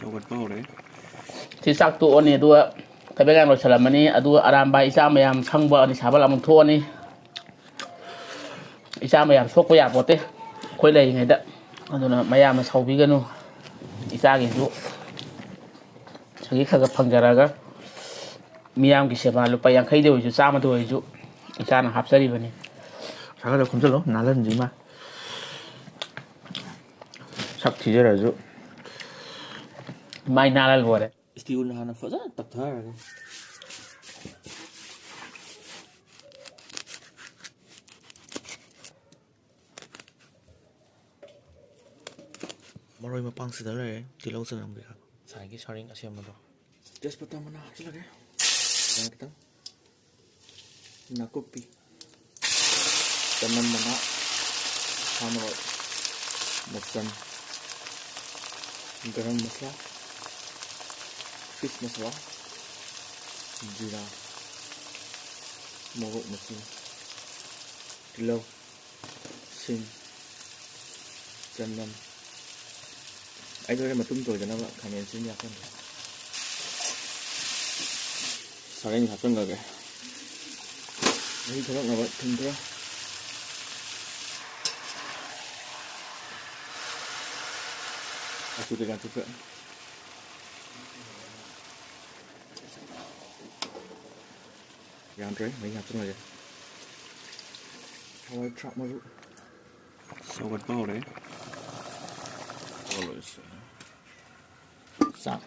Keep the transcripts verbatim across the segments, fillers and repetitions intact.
ꯁꯧꯒꯠꯄ ꯍꯧꯔꯛꯑꯦ꯫ ꯁꯤ ꯆꯥꯛ ꯇꯣꯛꯑꯅꯤ, ꯑꯗꯨꯒ ꯊꯕꯛ ꯏꯪꯈꯥꯡ ꯂꯣꯏꯁꯤꯜꯂꯝꯃꯅꯤ, ꯑꯗꯨꯒ ꯑꯔꯥꯝꯕꯥꯏ ꯏꯆꯥ ꯃꯌꯥꯝ ꯁꯪꯕ ꯅꯤꯁꯥꯕ ꯑꯃꯨꯛ ꯊꯣꯛꯑꯅꯤ꯫ ꯏꯆꯥ ꯃꯌꯥꯝ ꯁꯣꯛꯄ ꯌꯥꯄꯣꯠꯇꯦ ꯑꯩꯈꯣꯏ ꯂꯩꯔꯤꯉꯩꯗ꯫ ꯑꯗꯨꯅ ꯃꯌꯥꯝꯅ ꯁꯥꯎꯕꯤꯒꯅꯨ꯫ ꯏꯆꯥꯒꯤꯁꯨ ꯁꯤꯒꯤ ꯈꯔ ꯈꯔ ꯐꯪꯖꯔꯒ ꯃꯤꯌꯥꯝꯒꯤ ꯁꯦꯕꯥ ꯂꯨꯄꯥ ꯌꯥꯡꯈꯩꯗ ꯑꯣꯏꯔꯁꯨ ꯆꯥꯝꯃꯗ ꯑꯣꯏꯔꯁꯨ ꯏꯆꯥꯅ ꯍꯥꯞꯆꯔꯤꯕꯅꯤ꯫ ꯁꯥꯒꯠꯂ ꯈꯨꯝꯖꯤꯜꯂꯣ, ꯅꯥꯜꯍꯟꯁꯤ ꯏꯃꯥ꯫ ꯁꯛ ꯊꯤꯖꯔꯁꯨ ꯃꯥꯏ ꯅꯥꯜꯍꯜ ꯂꯣꯏꯔꯦ꯫ ꯏꯁꯇꯤꯜꯅ ꯍꯥꯟꯅ ꯐꯖꯅ ꯇꯛꯊꯔꯒꯦ꯫ ꯃꯔꯣꯏ ꯃꯄꯥꯡ ꯁꯤꯗ ꯂꯩꯔꯦ, ꯇꯤꯜꯍꯧ ꯆꯅꯝ ꯀꯩꯀꯥ꯫ ꯉꯁꯥꯏꯒꯤ ꯁꯥꯔꯦꯡ ꯑꯁꯦꯝꯕꯗꯣ꯫ ꯇꯦꯖꯄꯇꯥ ꯃꯅꯥ ꯍꯥꯞꯆꯤꯜꯂꯒꯦ꯫ ꯈꯤꯇꯪ ꯈꯤꯇꯪ꯫ ꯅꯥꯀꯨꯞꯄꯤ, ꯆꯅꯝ ꯃꯅꯥ, ꯁꯥ ꯃꯔꯣꯏ, ꯃꯆꯜ, ꯒꯔꯝ ꯃꯁꯂꯥ, ꯐꯤꯁ ꯃꯁꯂꯥ, ꯖꯤꯔꯥ, ꯃꯣꯔꯣꯛ ꯃꯆꯨ, ꯇꯤꯜꯍꯧ, ꯁꯤꯡ, ꯆꯅꯝ꯫ ꯑꯩꯗꯣ ꯍꯣꯔꯦꯟ ꯃꯇꯨꯝ ꯇꯣꯏꯗꯅꯕ ꯈꯥꯃꯦꯟ ꯑꯁꯤꯟꯕꯤ ꯍꯥꯞꯆꯤꯟꯒꯦ꯫ ꯁꯥꯔꯦꯡ ꯍꯥꯞꯆꯤꯟꯈ꯭ꯔꯒꯦ꯫ ꯃꯍꯤ ꯊꯣꯛꯂꯛꯅꯕ ꯊꯨꯝ ꯈꯔ꯫ ꯃꯆꯨ ꯀꯩꯀꯥ ꯊꯣꯛꯄ꯫ ꯌꯥꯝꯗ꯭ꯔꯦ, ꯃꯍꯤ ꯍꯥꯞꯆꯤꯟꯈ꯭ꯔꯒꯦ꯫ ꯍꯋꯥꯏ ꯊ꯭ꯔꯥꯛ ꯃꯔꯨ꯫ ꯁꯧꯒꯠꯄ ꯍꯧꯔꯦ꯫ ꯆꯥꯛ꯫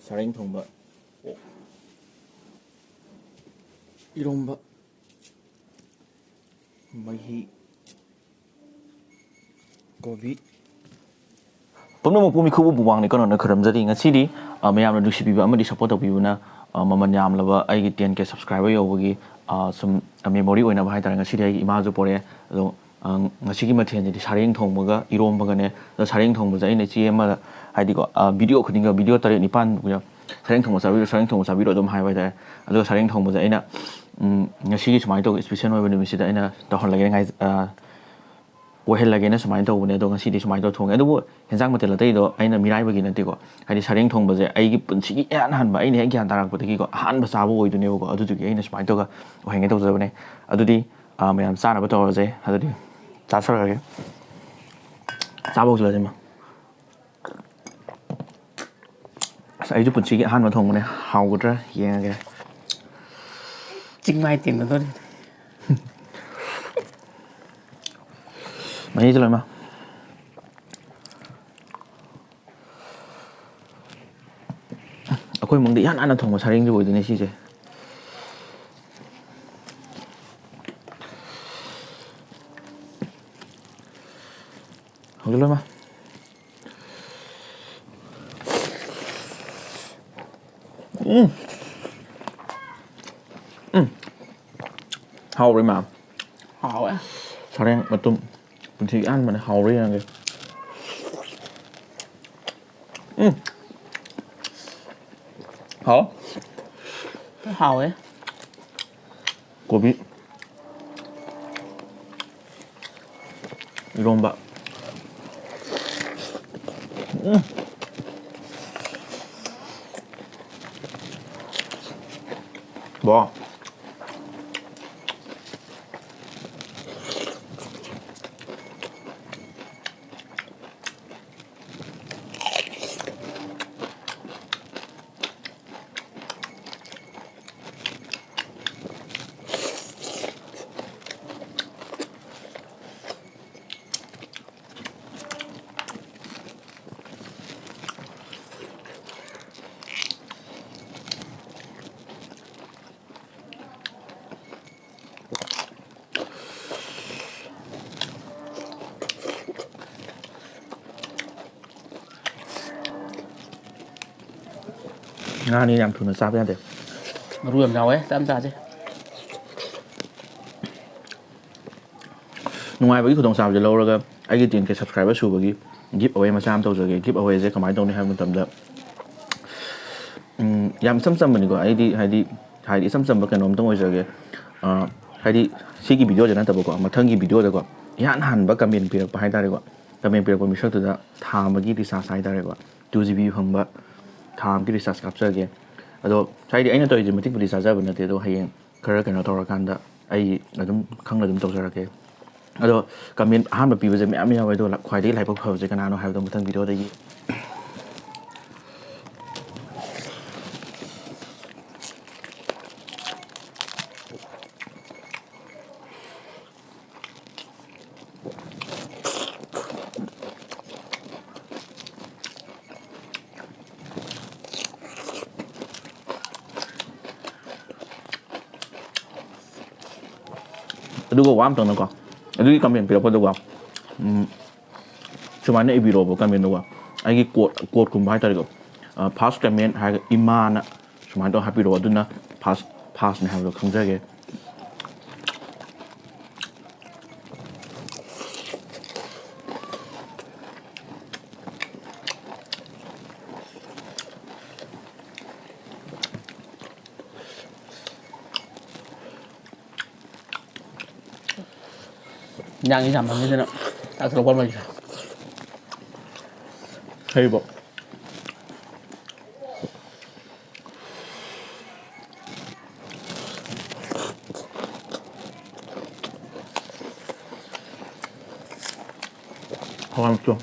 ꯁꯔꯦꯡ ꯊꯣꯡꯕ꯫ ꯑꯣꯛ꯫ ꯏꯔꯣꯝꯕ꯫ ꯃꯍꯤ꯫ ꯀꯣꯕꯤ꯫ ꯄꯨꯝꯅꯃꯛꯄꯨ ꯃꯤꯈꯨꯕꯨ ꯃꯃꯥꯡꯗ ꯀꯩꯅꯣꯅ ꯈꯨꯔꯨꯝꯖꯔꯤ꯫ ꯉꯁꯤꯗꯤ, ꯑ, ꯃꯌꯥꯝꯅ ꯅꯨꯡꯁꯤꯕꯤꯕ ꯑꯃꯗꯤ ꯁꯞꯄꯣꯔꯠ ꯇꯧꯕꯤꯕꯅ, ꯑ, ꯃꯃꯜ ꯌꯥꯝꯂꯕ ꯑꯩꯒꯤ ten K subscriber ꯌꯧꯕꯒꯤ, ꯑ, ꯁꯨꯝ, ꯑ, memory ꯑꯣꯏꯅꯕ ꯍꯥꯏꯇꯥꯔꯦ꯫ ꯉꯁꯤꯗꯤ ꯑꯩꯒꯤ ꯏꯃꯥꯁꯨ ꯄꯣꯔꯛꯑꯦ꯫ ꯑꯗꯣ, ꯑ, ꯉꯁꯤꯒꯤ ꯃꯊꯦꯜꯁꯤꯗꯤ ꯁꯥꯔꯦꯡ ꯊꯣꯡꯕꯒ ꯏꯔꯣꯝꯕꯒꯅꯦ꯫ ꯑꯗꯣ ꯁꯥꯔꯦꯡ ꯊꯣꯡꯕꯁꯦ ꯑꯩꯅ ꯏꯆꯦ ꯑꯃꯗ, ꯍꯥꯏꯗꯤꯀꯣ, ꯑ, video ꯈꯨꯗꯤꯡꯒ video ꯇꯔꯦꯠ ꯅꯤꯄꯥꯟ "ꯁꯥꯔꯦꯡ ꯊꯣꯡꯕ ꯆꯥꯕꯤꯔꯣ, ꯁꯥꯔꯦꯡ ꯊꯣꯡꯕ ꯆꯥꯕꯤꯔꯣ" ꯑꯗꯨꯝ ꯍꯥꯏꯕ ꯍꯥꯏꯇꯥꯔꯦ꯫ ꯑꯗꯨꯒ ꯁꯥꯔꯦꯡ ꯊꯣꯡꯕꯁꯦ ꯑꯩꯅ, ꯎꯝ, ꯉꯁꯤꯒꯤ ꯁꯨꯃꯥꯏꯅ ꯇꯧꯕ special ꯑꯣꯏꯕ ꯅꯨꯃꯤꯠꯁꯤꯗ ꯑꯩꯅ ꯇꯧꯍꯜꯂꯒꯦ꯫ ꯉꯥꯏ-, ꯑ, ꯑꯣꯏꯍꯜꯂꯒꯦꯅ ꯁꯨꯃꯥꯏꯅ ꯇꯧꯕꯅꯦ꯫ ꯑꯗꯣ ꯉꯁꯤꯗꯤ ꯁꯨꯃꯥꯏꯅ ꯇꯧꯔ ꯊꯣꯡꯉꯦ꯫ ꯑꯗꯨꯕꯨ ꯍꯦꯟꯖꯥꯡ ꯃꯊꯦꯜ ꯑꯇꯩꯗꯣ ꯑꯩꯅ ꯃꯤꯔꯥꯏꯕꯒꯤ ꯅꯠꯇꯦꯀꯣ, ꯍꯥꯏꯗꯤ ꯁꯔꯦꯡ ꯊꯣꯡꯕꯁꯦ ꯑꯩꯒꯤ ꯄꯨꯟꯁꯤꯒꯤ ꯏꯍꯥꯟ ꯍꯥꯟꯕ, ꯑꯩꯅ ꯍꯦꯛ ꯒ꯭ꯌꯥꯟ ꯇꯥꯔꯛꯄꯗꯒꯤꯀꯣ ꯑꯍꯥꯟꯕ ꯆꯥꯕ ꯑꯣꯏꯗꯣꯏꯅꯦꯕꯀꯣ꯫ ꯑꯗꯨꯗꯨꯒꯤ ꯑꯩꯅ ꯁꯨꯃꯥꯏꯅ ꯇꯧꯔꯒ ꯑꯣꯏꯍꯟꯒꯦ ꯇꯧꯖꯕꯅꯦ꯫ ꯑꯗꯨꯗꯤ ꯑ, ꯃꯌꯥꯝ ꯆꯥꯅꯕ ꯇꯧꯔꯁꯦ꯫ ꯑꯗꯨꯗꯤ ꯆꯥꯊꯔꯒꯦ꯫ ꯆꯥꯕ ꯍꯧꯖꯤꯜꯂꯁꯦ ꯏꯃꯥ꯫ ꯑꯁ, ꯑꯩꯁꯨ ꯄꯨꯟꯁꯤꯒꯤ ꯑꯍꯥꯟꯕ ꯊꯣꯡꯕꯅꯦ꯫ ꯍꯥꯎꯒꯗ꯭ꯔꯥ ꯌꯦꯡꯉꯒꯦ꯫ ꯆꯤꯡꯃꯥꯏ ꯇꯦꯡꯒꯗꯧꯔꯤ꯫ ꯃꯍꯤꯁꯦ ꯂꯣꯏꯃꯛ ꯑꯩꯈꯣꯏ ꯏꯃꯨꯡꯗ ꯏꯍꯥꯟ ꯍꯥꯟꯅ ꯊꯣꯡꯕ ꯁꯔꯦꯡꯁꯦ ꯑꯣꯏꯗꯣꯏꯅꯦ ꯁꯤꯁꯦ꯫ ꯍꯧꯖꯤꯛ ꯂꯣꯏꯃꯛ꯫ ꯎꯝ꯫ ꯎꯝ꯫ ꯍꯥꯎꯔꯦ ꯃꯥ꯫ ꯍꯥꯎꯋꯦ꯫ ꯁꯔꯦꯡ ꯃꯇꯨꯝ ꯄꯨꯟꯁꯤꯒꯤ ꯑꯍꯥꯟꯕꯅꯦ꯫ ꯍꯥꯎꯔꯦ ꯌꯦꯡꯉꯒꯦ꯫ ꯎꯝ꯫ ꯍꯥꯎ꯫ ꯍꯥꯎꯋꯦ꯫ ꯀꯣꯕꯤ꯫ ꯏꯔꯣꯝꯕ꯫ ꯎꯝ꯫ ꯋꯥ꯫ ꯉꯥꯅꯤ ꯌꯥꯝ ꯊꯨꯅ ꯆꯥꯕ ꯌꯥꯗꯦ꯫ ꯃꯔꯨ ꯌꯥꯝ ꯌꯥꯎꯋꯦ, ꯇꯞ ꯆꯥꯁꯦ꯫ ꯅꯨꯡꯉꯥꯏꯕꯒꯤ ꯈꯨꯗꯣꯡꯆꯥꯕꯁꯦ ꯂꯧꯔꯒ ꯑꯩꯒꯤ ten K subscriber ꯁꯨꯕꯒꯤ give away ꯃꯆꯥ ꯑꯃ ꯇꯧꯖꯒꯦ꯫ Give awayꯁꯦ ꯀꯃꯥꯏꯅ ꯇꯧꯅꯤ ꯍꯥꯏꯕ ꯃꯇꯝꯗ, ꯎꯝ, ꯌꯥꯝ ꯏꯆꯝ ꯆꯝꯕꯅꯤꯀꯣ꯫ ꯑꯩꯗꯤ ꯍꯥꯏꯗꯤ, ꯍꯥꯏꯗꯤ ꯏꯆꯝ ꯆꯝꯕ ꯀꯩꯅꯣꯝꯇꯪ ꯑꯣꯏꯖꯒꯦ꯫ ꯑ, ꯍꯥꯏꯗꯤ ꯁꯤꯒꯤ videoꯁꯦ ꯅꯠꯇꯕꯀꯣ, ꯃꯊꯪꯒꯤ videoꯗꯀꯣ, ꯏꯍꯥꯟ ꯍꯥꯟꯕ ꯀꯃꯦꯟ ꯄꯤꯔꯛꯄ ꯍꯥꯏ ꯇꯥꯔꯦꯀꯣ, ꯀꯃꯦꯟ ꯄꯤꯔꯛꯄ ꯃꯤꯁꯛꯇꯨꯗ ꯊꯥ ꯑꯃꯒꯤ ꯔꯤꯆꯥꯔꯖ ꯍꯥꯏ ꯇꯥꯔꯦꯀꯣ, ꯇꯨ ꯖꯤ ꯕꯤ ꯐꯪꯕ ꯊꯥ ꯑꯃꯒꯤ ꯔꯤꯆꯥꯔꯖ ꯀꯥꯞꯆꯒꯦ꯫ ꯑꯗꯣ ꯍꯥꯏꯗꯤ ꯑꯩꯅ ꯇꯧꯔꯤꯁꯦ ꯃꯇꯤꯛꯄꯨꯗꯤ ꯆꯥꯖꯕ ꯅꯠꯇꯦ, ꯑꯗꯣ ꯍꯌꯦꯡ ꯈꯔ ꯀꯩꯅꯣ ꯇꯧꯔꯀꯥꯟꯗ ꯑꯩ ꯑꯗꯨꯝ ꯈꯪꯅ ꯑꯗꯨꯝ ꯇꯧꯖꯔꯛꯀꯦ꯫ ꯑꯗꯣ ꯀꯃꯦꯟ ꯑꯍꯥꯟꯕ ꯄꯤꯕꯁꯦ ꯃꯌꯥꯝ ꯌꯥꯎꯋꯦ, ꯑꯗꯣ ꯈ꯭ꯋꯥꯏꯗꯒꯤ ꯂꯥꯏꯕꯛ ꯐꯕꯁꯦ ꯀꯅꯥꯅꯣ ꯍꯥꯏꯕꯗꯣ ꯃꯊꯪ ꯚꯤꯗꯤꯑꯣꯗꯒꯤ꯫ ꯑꯗꯨꯒ ꯋꯥ ꯑꯝꯇꯪꯅꯀꯣ, ꯑꯗꯨꯒꯤ ꯀꯃꯦꯟ ꯄꯤꯔꯛꯄꯗꯀꯣ, ꯎꯝ, ꯁꯨꯃꯥꯏꯅ ꯏꯕꯤꯔꯛꯑꯣꯕ ꯀꯃꯦꯟꯗꯀꯣ, ꯑꯩꯒꯤ ꯀꯣꯠ, ꯀꯣꯠꯀꯨꯝꯕ ꯍꯥꯏ ꯇꯥꯔꯦꯀꯣ, ꯐꯥꯔꯁ ꯀꯃꯦꯟ ꯍꯥꯏꯔꯒ ꯏꯃꯥꯅ ꯁꯨꯃꯥꯏꯅ ꯇꯧꯔ ꯍꯥꯞꯄꯤꯔꯛꯑꯣ, ꯑꯗꯨꯅ ꯐꯥꯔꯁ, ꯐꯥꯔꯁꯅꯦ ꯍꯥꯏꯕꯗꯣ ꯈꯪꯖꯒꯦ꯫ ꯏꯟꯖꯥꯡꯁꯤ ꯌꯥꯝ ꯐꯪꯉꯤꯗꯅ ꯆꯥꯛ ꯊꯣꯛꯄ ꯑꯃ ꯂꯩꯇ꯭ꯔꯦ꯫ ꯍꯩꯕꯣ꯫ ꯍꯋꯥꯏ ꯃꯨꯁꯣꯔ꯫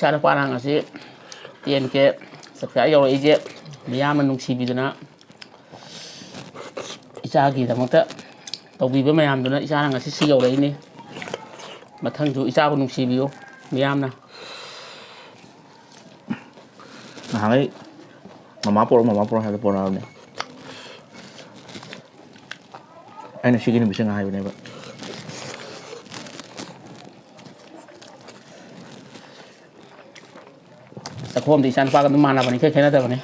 ꯏꯆꯥꯅꯨꯄꯥꯅ ꯉꯁꯤ ꯇꯦꯟ ꯀꯦ subscribe ꯌꯧꯔꯛꯏꯁꯦ ꯃꯤꯌꯥꯝꯅ ꯅꯨꯡꯁꯤꯕꯤꯗꯨꯅ, ꯏꯆꯥꯒꯤꯗꯃꯛꯇ ꯇꯧꯕꯤꯕ ꯃꯌꯥꯝꯗꯨꯅ ꯏꯆꯥꯅ ꯉꯁꯤ ꯁꯤ ꯌꯧꯔꯛꯏꯅꯤ꯫ ꯃꯊꯪꯁꯨ ꯏꯆꯥꯕꯨ ꯅꯨꯡꯁꯤꯕꯤꯌꯨ ꯃꯤꯌꯥꯝꯅ꯫ ꯅꯍꯥꯟꯈꯩ "ꯃꯃꯥ ꯄꯣꯔꯛꯑꯣ, ꯃꯃꯥ ꯄꯣꯔꯛꯑꯣ" ꯍꯥꯏꯕꯗ ꯄꯣꯔꯛꯑꯕꯅꯦ꯫ ꯑꯩꯅ ꯁꯤꯒꯤ ꯅꯨꯃꯤꯠꯁꯦ ꯉꯥꯏꯕꯅꯦꯕ꯫ ꯆꯥꯛꯈꯣꯝꯗꯤ ꯏꯆꯥ ꯅꯨꯄꯥꯒ ꯑꯗꯨꯝ ꯃꯥꯟꯅꯕꯅꯤ, ꯏꯈꯦꯠ ꯈꯦꯠꯅꯗꯕꯅꯤ꯫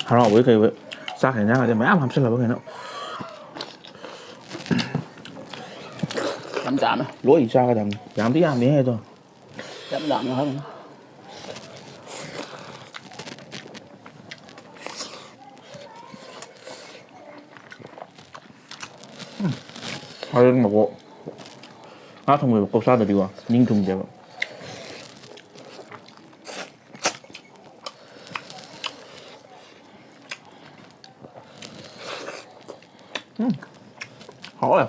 ꯍꯔꯥꯎꯕꯩ ꯀꯩꯕꯩ ꯆꯥꯛꯀ ꯏꯟꯖꯥꯡꯒꯁꯦ ꯃꯌꯥꯝ ꯍꯥꯞꯆꯤꯜꯂꯕ ꯀꯩꯅꯣ꯫ ꯌꯥꯝ ꯌꯥꯝꯃꯦ꯫ ꯂꯣꯏ ꯆꯥꯒꯗꯕꯅꯤ꯫ ꯌꯥꯝꯗꯤ ꯌꯥꯝꯃꯦꯍꯦ ꯑꯗꯣ꯫ ꯌꯥꯝ ꯌꯥꯝꯃꯦ ꯍꯥꯏꯕꯅꯤ꯫ ꯍꯣꯔꯦꯟ ꯃꯀꯣꯛ ꯉꯥ ꯊꯣꯡꯕ ꯃꯀꯣꯛ ꯆꯥꯗ꯭ꯔꯗꯤꯀꯣ ꯅꯤꯡ ꯊꯨꯡꯗꯦꯕ꯫ ꯎꯝ꯫ ꯍꯥꯎꯋꯦ꯫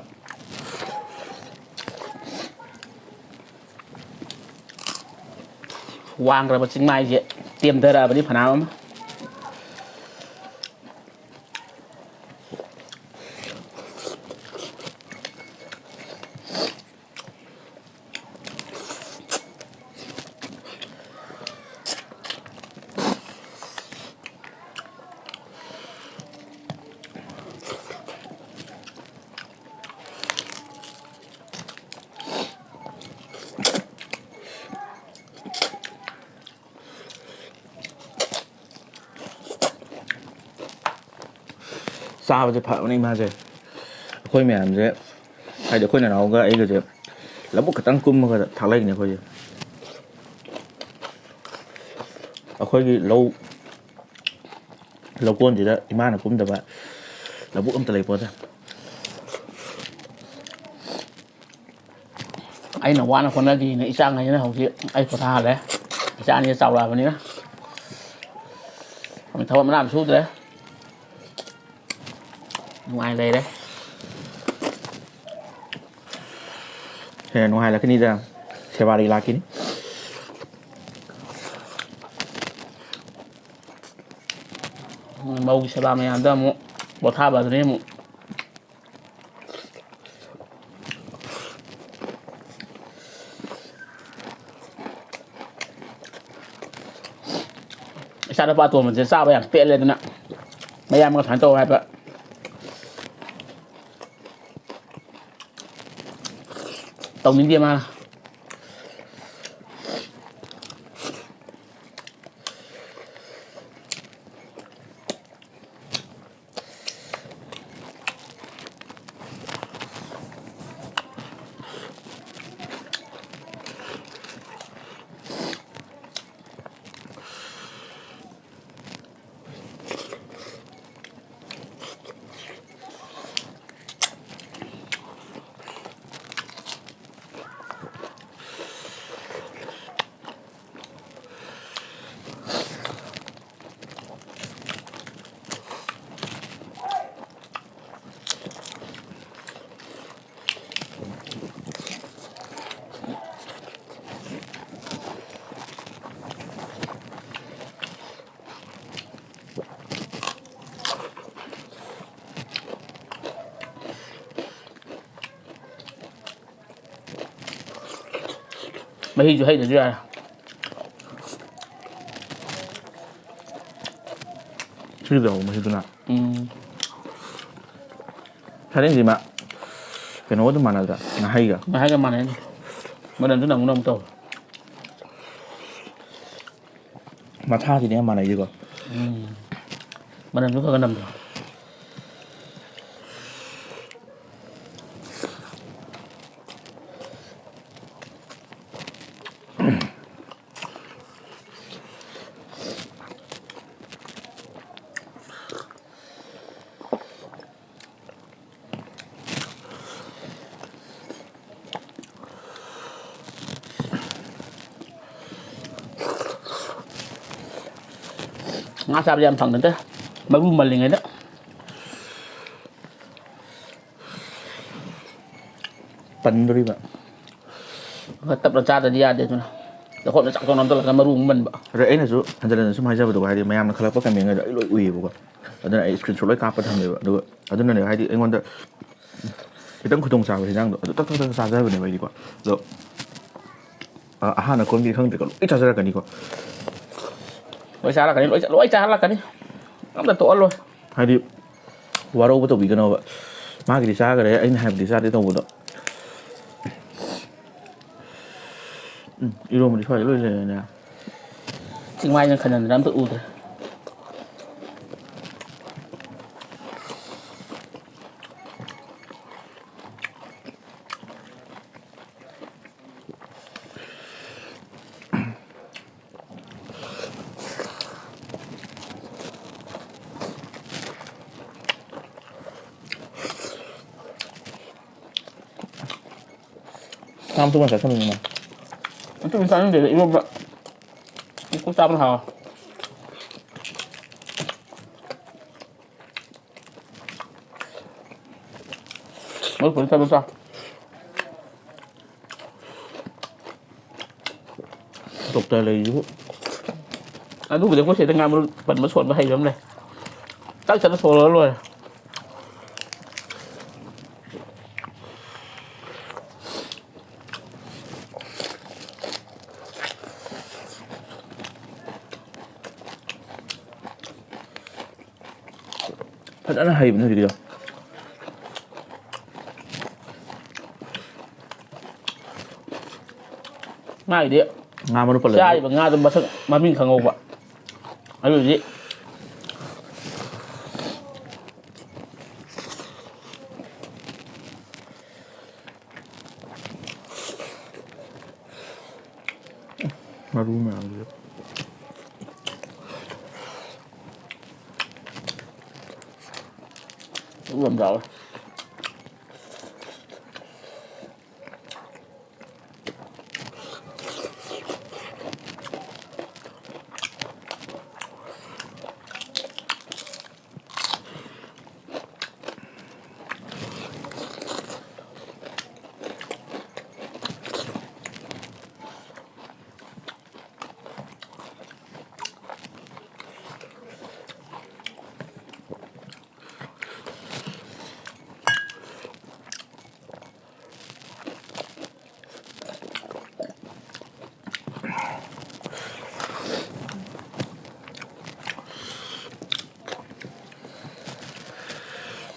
ꯋꯥꯡꯈ꯭ꯔꯕ ꯆꯤꯡꯃꯥꯏꯁꯦ ꯇꯦꯝꯊꯔꯛꯑꯕꯅꯤ ꯐꯅꯌꯥꯝ ꯑꯃ꯫ ꯆꯥꯕꯁꯦ ꯐꯕꯅꯦ ꯏꯃꯥꯁꯦ꯫ ꯑꯩꯈꯣꯏ ꯃꯌꯥꯝꯁꯦ, ꯍꯥꯏꯗꯤ ꯑꯩꯈꯣꯏ ꯅꯅꯥꯎꯒ ꯑꯩꯒꯁꯦ ꯂꯧꯕꯨꯛ ꯈꯛꯇꯪ ꯀꯨꯝꯃꯒ ꯊꯥꯛꯂꯛꯏꯅꯦ ꯑꯩꯈꯣꯏꯁꯦ꯫ ꯑꯩꯈꯣꯏꯒꯤ ꯂꯧ, ꯂꯧꯀꯣꯟꯁꯤꯗ ꯏꯃꯥꯅ ꯀꯨꯝꯗꯕ ꯂꯧꯕꯨꯛ ꯑꯝꯇ ꯂꯩꯄꯣꯠꯇꯦ꯫ ꯑꯩꯅ ꯋꯥꯅ ꯍꯣꯠꯅꯈꯤꯅ ꯏꯆꯥꯉꯩꯁꯤꯅ ꯍꯧꯖꯤꯛ ꯑꯩ ꯄꯣꯊꯥꯍꯜꯂꯦ꯫ ꯏꯆꯥ ꯑꯅꯤ ꯆꯥꯎꯔꯛꯑꯕꯅꯤꯅ ꯊꯕꯛ ꯃꯅꯥ ꯑꯃ ꯁꯨꯗ꯭ꯔꯦ꯫ ꯅꯨꯡꯉꯥꯏ ꯂꯩꯔꯦ꯫ ꯍꯦꯟꯅ ꯅꯨꯡꯉꯥꯏꯍꯜꯂꯛꯀꯅꯤꯗ, ꯁꯦꯕꯥꯔꯤ ꯂꯥꯛꯈꯤꯅꯤ꯫ ꯃꯧꯒꯤ ꯁꯦꯕꯥ ꯃꯌꯥꯝꯗ ꯑꯃꯨꯛ ꯄꯣꯊꯥꯕ ꯑꯗꯨꯅꯤ ꯑꯃꯨꯛ꯫ ꯏꯆꯥ ꯅꯨꯄꯥ ꯑꯇꯣꯝꯕꯁꯦ ꯆꯥꯕ ꯌꯥꯝ ꯄꯦꯠꯂꯦ, ꯑꯗꯨꯅ ꯃꯌꯥꯝꯕꯒ ꯁꯨꯃꯥꯏꯅ ꯇꯧ ꯍꯥꯏꯕ꯫ ꯇꯧꯅꯤꯡꯗꯦ ꯃꯥꯅ꯫ ꯃꯍꯤꯁꯨ ꯍꯩꯗ꯭ꯔꯁꯨ ꯌꯥꯔꯦ꯫ ꯁꯤꯗ ꯍꯧꯕ ꯃꯍꯤꯗꯨꯅ꯫ ꯎꯝ꯫ ꯁꯔꯦꯡꯁꯤ ꯃꯥ ꯀꯩꯅꯣꯒ ꯑꯗꯨꯝ ꯃꯥꯟꯅꯗ꯭ꯔꯥ? ꯉꯥꯍꯩꯒ꯫ ꯉꯥꯍꯩꯒ ꯃꯥꯟꯅꯩꯅꯦ꯫ ꯃꯅꯝꯁꯨ ꯅꯝꯒꯨꯝ ꯅꯝꯒꯨꯝ ꯇꯧꯋꯦ꯫ ꯃꯊꯥꯁꯤꯗꯤ ꯌꯥꯝ ꯃꯥꯟꯅꯩꯁꯤꯀꯣ꯫ ꯎꯝ꯫ ꯃꯅꯝꯁꯨ ꯈꯔ ꯈꯔ ꯅꯝꯗ꯭ꯔꯣ? ꯉꯥ ꯆꯥꯕꯗꯤ ꯌꯥꯝ ꯐꯪꯅꯗꯦ, ꯃꯔꯨ ꯃꯜꯂꯤꯉꯩꯗ꯫ ꯄꯟꯗꯣꯔꯤꯕ꯫ ꯈꯔ ꯇꯞꯅ ꯆꯥꯗ꯭ꯔꯗꯤ ꯌꯥꯗꯦ꯫ ꯑꯗꯨꯅ ꯆꯥꯛꯈꯣꯝꯅ ꯆꯥꯛꯈꯣꯝꯅ ꯑꯝꯇ ꯂꯥꯛꯑꯒ ꯃꯔꯨ ꯑꯃꯨꯛ ꯃꯟꯕ꯫ ꯑꯗꯣ ꯑꯩꯅꯁꯨ ꯍꯟꯖꯤꯟ ꯍꯟꯖꯤꯟ ꯁꯨꯝ ꯍꯥꯏꯖꯕꯗꯣ, ꯍꯥꯏꯗꯤ ꯃꯌꯥꯝꯅ ꯈꯜꯂꯛꯄ ꯀꯃꯦꯟꯒꯩꯗꯣ ꯑꯩ ꯂꯣꯏ ꯎꯏꯌꯦꯕꯀꯣ꯫ ꯑꯗꯨꯅ ꯑꯩ ꯏꯁꯀ꯭ꯔꯤꯟ ꯁꯣꯠ ꯂꯣꯏ ꯀꯥꯞꯄ ꯊꯝꯃꯦꯕ꯫ ꯑꯗꯨꯒ ꯑꯗꯨꯅꯅꯦ, ꯍꯥꯏꯗꯤ ꯑꯩꯉꯣꯟꯗ ꯈꯤꯇꯪ ꯈꯨꯗꯣꯡ ꯆꯥꯕ ꯍꯤꯟꯖꯥꯡꯗꯣ ꯑꯗꯨ ꯇꯛ ꯇꯛ ꯇꯛ ꯆꯥꯖꯕꯅꯦꯕ ꯑꯩꯗꯤꯀꯣ꯫ ꯑꯗꯣ ꯑ, ꯑꯍꯥꯟꯅ ꯀꯣꯟꯕꯤ ꯈꯪꯗ꯭ꯔꯦꯀꯣ, ꯂꯣꯏ ꯆꯥꯖꯔꯛꯀꯅꯤꯀꯣ꯫ ꯂꯣꯏ ꯆꯥꯔꯛꯀꯅꯤ, ꯂꯣꯏ ꯆꯥ-, ꯂꯣꯏ ꯆꯥꯔꯛꯀꯅꯤ꯫ ꯑꯝꯇ ꯇꯣꯛꯍꯜꯂꯣꯏ꯫ ꯍꯥꯏꯗꯤ ꯋꯥꯔꯧꯕ ꯇꯧꯕꯤꯒꯅꯣꯕ꯫ ꯃꯥꯒꯤꯗꯤ ꯆꯥꯈ꯭ꯔꯦ, ꯑꯩꯅ ꯍꯥꯏꯕꯗꯤ ꯆꯥꯗꯦ ꯇꯧꯕꯗꯣ꯫ ꯎꯝ, ꯏꯔꯣꯝꯕꯗꯤ ꯁ꯭ꯋꯥꯏꯗ ꯂꯣꯏ ꯂꯩꯔꯦꯅꯦ꯫ ꯆꯤꯡꯃꯥꯏꯅ ꯈꯟꯅꯗꯅ ꯑꯝꯇ ꯎꯗ꯭ꯔꯦ꯫ ꯉꯥ ꯃꯇꯨꯝ ꯑꯣꯏꯅ ꯆꯥꯁꯤꯟꯕꯅꯤꯅꯦ꯫ ꯃꯇꯨꯝ ꯆꯥꯅꯤꯡꯗꯦꯗ, ꯏꯔꯣꯝꯕ꯫ ꯃꯀꯨ ꯆꯥꯕꯅ ꯍꯥꯎꯋꯦ꯫ ꯃꯔꯨ ꯐꯖꯅ ꯆꯥꯕ ꯆꯥꯎ꯫ ꯗꯣꯛꯇꯔ ꯂꯩꯔꯤꯁꯤꯕꯨ꯫ ꯑꯗꯨꯕꯨꯗꯤ ꯑꯩꯈꯣꯏ ꯁꯤꯗ ꯉꯥ ꯃꯔꯨ ꯄꯟꯕ ꯁꯣꯟꯕ ꯍꯩꯕ ꯑꯃ ꯂꯩ꯫ ꯆꯥꯛ ꯆꯠꯅ ꯁꯣꯜꯂꯒ ꯂꯣꯏꯔꯦ꯫ ꯐꯖꯅ ꯍꯩꯕꯅꯦ ꯍꯧꯖꯤꯛꯀꯤꯗꯣ꯫ ꯉꯥꯒꯤꯗꯤ ꯉꯥ ꯃꯔꯨ ꯄꯜꯂꯒ꯫ ꯆꯥꯔꯤꯕ ꯉꯥꯗꯣ ꯃꯁꯛ ꯃꯃꯤꯡ ꯈꯪꯍꯧꯕ꯫ ꯑꯗꯨꯗꯤ ꯃꯔꯨ ꯃꯌꯥꯝꯁꯦ꯫ ꯃꯔꯨ ꯌꯥꯝ ꯆꯥꯎꯋꯦ꯫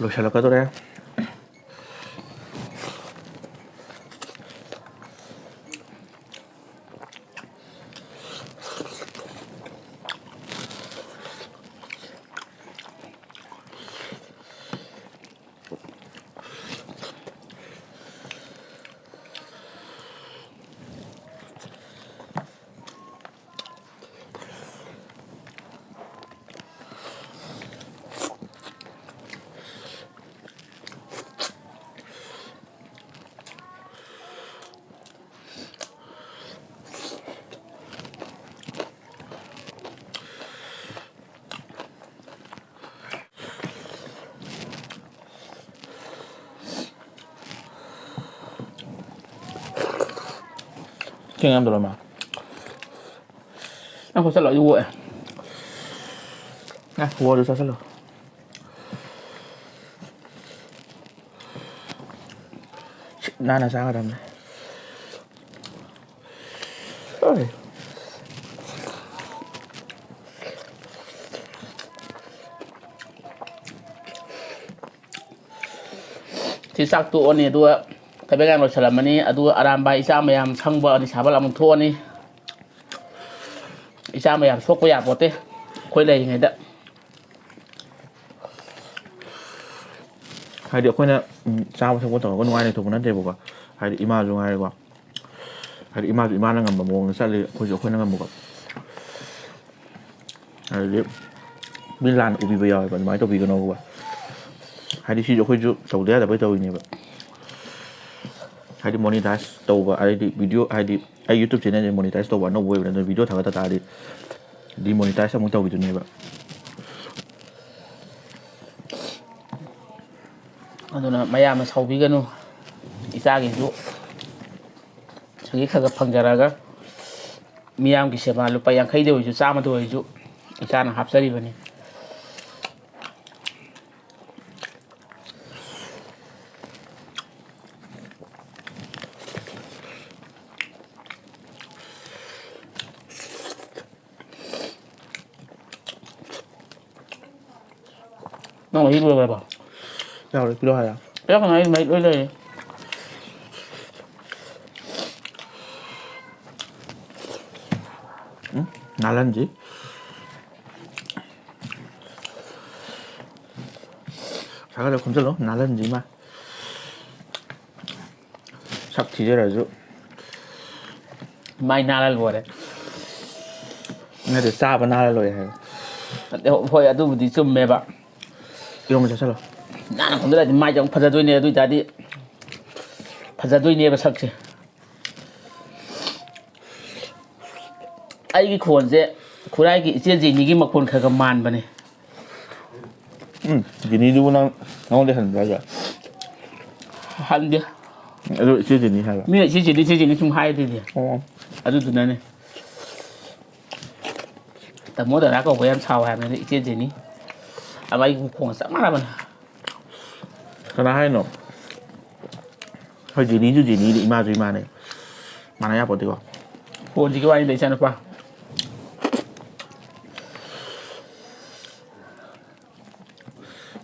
ꯂꯣꯏꯁꯤꯜꯂꯛꯀꯗꯧꯔꯦ꯫ ꯆꯦꯡ ꯌꯥꯝ ꯇꯧꯔꯝꯃꯦ꯫ ꯅꯪ ꯈꯨꯠ ꯆꯠꯂꯣ, ꯑꯩ ꯑꯣꯛꯑꯦ꯫ ꯅꯪ ꯈꯨꯠ ꯑꯗꯨ ꯆꯥꯁꯤꯜꯂꯣ꯫ ꯁꯤꯠ ꯅꯥꯟꯅ ꯆꯥꯒꯗꯕꯅꯦ꯫ ꯑꯩ꯫ ꯁꯤ ꯆꯥꯛ ꯇꯣꯛꯑꯅꯤ, ꯑꯗꯨꯒ ꯊꯕꯛ ꯏꯪꯈꯥꯡ ꯂꯣꯏꯁꯤꯜꯂꯝꯃꯅꯤ, ꯑꯗꯨꯒ ꯑꯔꯥꯝꯕꯥꯏ ꯏꯆꯥ ꯃꯌꯥꯝ ꯁꯪꯕ ꯅꯤꯁꯥꯕ ꯑꯃꯨꯛ ꯊꯣꯛꯑꯅꯤ꯫ ꯏꯆꯥ ꯃꯌꯥꯝ ꯁꯣꯛꯄ ꯌꯥꯄꯣꯠꯇꯦ ꯑꯩꯈꯣꯏ ꯂꯩꯔꯤꯉꯩꯗ꯫ ꯍꯥꯏꯗꯤ ꯑꯩꯈꯣꯏꯅ, ꯎꯝ, ꯆꯥꯕ ꯊꯛꯄ ꯇꯧꯔꯒ ꯅꯨꯡꯉꯥꯏꯅ ꯂꯩꯊꯣꯛꯄ ꯅꯠꯇꯦꯕꯀꯣ꯫ ꯍꯥꯏꯗꯤ ꯏꯃꯥꯁꯨ ꯉꯥꯏꯔꯦꯀꯣ꯫ ꯍꯥꯏꯗꯤ ꯏꯃꯥꯁꯨ ꯏꯃꯥꯅ ꯉꯝꯕ ꯃꯑꯣꯡꯗ ꯆꯠꯂꯤ, ꯑꯩꯈꯣꯏꯁꯨ ꯑꯩꯈꯣꯏꯅ ꯉꯝꯕꯀꯣ꯫ ꯍꯥꯏꯗꯤ ꯃꯤ ꯂꯥꯟꯅ ꯎꯕꯤꯕ ꯌꯥꯎꯋꯦꯕ, ꯑꯗꯨꯃꯥꯏꯅ ꯇꯧꯕꯤꯒꯅꯣꯕ꯫ ꯍꯥꯏꯗꯤ ꯁꯤꯁꯨ ꯑꯩꯈꯣꯏꯁꯨ ꯇꯧꯗ ꯌꯥꯗꯕꯩ ꯇꯧꯔꯤꯅꯦꯕ꯫ ꯍꯥꯏꯗꯤ monetize ꯇꯧꯕ, ꯍꯥꯏꯗꯤ video, ꯍꯥꯏꯗꯤ ꯑꯩ YouTube channel monetize ꯇꯧꯕ ꯑꯅꯧꯕ ꯑꯣꯏꯕꯅꯤꯅ, ꯑꯗꯨ video ꯊꯥꯒꯠꯇ ꯇꯥꯔꯗꯤ demonetize ꯑꯃꯨꯛ ꯇꯧꯈꯤꯗꯣꯏꯅꯦꯕ꯫ ꯑꯗꯨꯅ ꯃꯌꯥꯝꯅ ꯁꯥꯎꯕꯤꯒꯅꯨ, ꯏꯆꯥꯒꯤꯁꯨ ꯁꯤꯒꯤ ꯈꯔ ꯈꯔ ꯐꯪꯖꯔꯒ ꯃꯤꯌꯥꯝꯒꯤ ꯁꯦꯕꯥ ꯂꯨꯄꯥ ꯌꯥꯡꯈꯩꯗ ꯑꯣꯏꯔꯁꯨ, ꯆꯥꯝꯃꯗ ꯑꯣꯏꯔꯁꯨ ꯏꯆꯥꯅ ꯍꯥꯞꯆꯔꯤꯕꯅꯤ꯫ ꯅꯪ ꯃꯍꯤ ꯂꯣꯏꯈ꯭ꯔꯕꯣ? ꯌꯥꯎꯔꯦ, ꯄꯤꯔꯛꯑꯣ ꯍꯥꯏꯔꯣ? ꯄꯤꯔꯛꯀꯅꯨ, ꯑꯩ ꯃꯍꯤꯛ ꯂꯣꯏ ꯂꯩꯔꯦ꯫ ꯎꯝ, ꯅꯥꯜꯍꯟꯁꯤ꯫ ꯁꯥꯒꯠꯂ ꯈꯣꯝꯖꯤꯜꯂꯣ, ꯅꯥꯜꯍꯟꯁꯤ ꯃꯥ꯫ ꯁꯛ ꯊꯤꯖꯔꯁꯨ꯫ ꯃꯥꯏ ꯅꯥꯜꯂ ꯂꯣꯏꯔꯦ꯫ ꯅꯠꯇꯦ, ꯆꯥꯕ ꯅꯥꯜꯂ ꯂꯣꯏꯔꯦ ꯍꯥꯏꯕ꯫ ꯅꯠꯇꯦ, ꯍꯣꯏ, ꯑꯗꯨꯕꯨꯗꯤ ꯆꯨꯝꯃꯦꯕ꯫ ꯏꯔꯣꯝꯕ ꯆꯥꯁꯤꯜꯂꯣ꯫ ꯅꯥꯟꯅ ꯈꯣꯝꯖꯤꯜꯂꯗꯤ ꯃꯥꯏꯁꯦ ꯑꯃꯨꯛ ꯐꯖꯗꯣꯏꯅꯦ, ꯑꯗꯨ ꯑꯣꯏꯇꯥꯔꯗꯤ ꯐꯖꯗꯣꯏꯅꯦꯕ ꯁꯛꯁꯦ꯫ ꯑꯩꯒꯤ ꯈꯣꯟꯁꯦ ꯈꯨꯔꯥꯏꯒꯤ ꯏꯆꯦ ꯖꯦꯅꯤꯒꯤ ꯃꯈꯣꯟ ꯈꯔ ꯈꯔ ꯃꯥꯟꯕꯅꯦ꯫ ꯎꯝ, ꯖꯦꯅꯤꯗꯨꯕꯨ ꯅꯪ, ꯅꯉꯣꯟꯗ ꯍꯟꯕ꯭ꯔꯥ ꯍꯥꯏꯁꯦ? ꯍꯟꯗꯦ꯫ ꯑꯗꯨ ꯏꯆꯦ ꯖꯦꯅꯤ ꯍꯥꯏꯕ? ꯃꯤꯅ ꯏꯆꯦ ꯖꯦꯅꯤ, ꯏꯆꯦ ꯖꯦꯅꯤ ꯁꯨꯝ ꯍꯥꯏꯗꯨꯗꯤ꯫ ꯑꯣ꯫ ꯑꯗꯨꯗꯨꯅꯅꯦ꯫ ꯇꯥꯃꯣ ꯗꯗꯥ ꯀꯧꯕ ꯌꯥꯝ ꯁꯥꯎ ꯍꯥꯏꯕꯅꯤ ꯏꯆꯦ ꯖꯦꯅꯤ꯫ ꯑꯗꯣ ꯑꯩꯒꯤ ꯈꯣꯟꯒ ꯆꯞ ꯃꯥꯟꯅꯕꯅꯦ꯫ ꯀꯅꯥ ꯍꯥꯏꯅꯣ? ꯍꯣꯏ, ꯖꯦꯅꯤꯁꯨ ꯖꯦꯅꯤꯅꯤ, ꯏꯃꯥꯁꯨ ꯏꯃꯥꯅꯦ꯫ ꯃꯥꯟꯅ ꯌꯥꯄꯣꯠꯇꯦꯀꯣ꯫ ꯈꯣꯟꯁꯤꯒꯤ ꯋꯥꯔꯤꯗ ꯏꯆꯥꯅꯨꯄꯥ꯫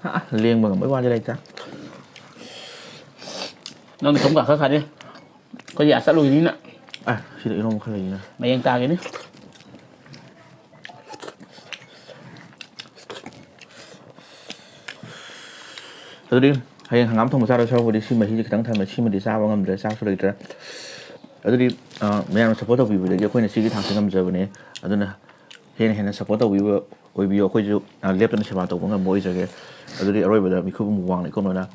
ꯑ, ꯂꯦꯡꯕ ꯉꯝꯕꯩ ꯋꯥꯗꯤ ꯂꯩꯇꯦ꯫ ꯅꯪ ꯅꯇꯣꯝ ꯀꯥꯈꯠꯈ꯭ꯔꯅꯤ꯫ ꯑꯩꯈꯣꯏꯗꯤ ꯑꯥ ꯆꯠꯂꯨꯈꯤꯅꯤꯅ꯫ ꯑ, ꯁꯤꯗ ꯏꯔꯣꯝꯕ ꯈꯔ ꯂꯩꯅ꯫ ꯃꯌꯦꯡ ꯇꯥꯒꯤꯅꯤ꯫ ꯑꯗꯨꯗꯤ ꯍꯌꯦꯡ ꯍꯪꯒꯥꯝ ꯊꯣꯡꯕ ꯆꯥꯗꯣꯏ ꯁꯔꯨꯛꯄꯨꯗꯤ ꯁꯤ ꯃꯍꯤꯁꯦ ꯈꯤꯇꯪ ꯊꯝꯃꯦ꯫ ꯁꯤꯃꯗꯤ ꯆꯥꯕ ꯉꯝꯗ꯭ꯔꯦ, ꯆꯥꯛꯁꯨ ꯂꯩꯇ꯭ꯔꯦ꯫ ꯑꯗꯨꯗꯤ, ꯑ, ꯃꯌꯥꯝꯅ support ꯇꯧꯕꯤꯕꯗꯒꯤ ꯑꯩꯈꯣꯏꯅ ꯁꯤꯒꯤ ꯊꯥꯛꯁꯦ ꯉꯝꯖꯕꯅꯦ꯫ ꯑꯗꯨꯅ ꯍꯦꯟꯅ ꯍꯦꯟꯅ support ꯇꯧꯕꯤꯕ ꯑꯣꯏꯕꯤꯌꯨ꯫ ꯑꯩꯈꯣꯏꯁꯨ, ꯑ, ꯂꯦꯞꯇꯅ ꯁꯦꯕꯥ ꯇꯧꯕ ꯉꯝꯕ ꯑꯣꯏꯖꯒꯦ꯫ ꯑꯗꯨꯗꯤ ꯑꯔꯣꯏꯕꯗ ꯃꯤꯈꯨꯕꯝ ꯋꯥꯡꯅ ꯏꯀꯣꯟ ꯅꯣꯏꯅ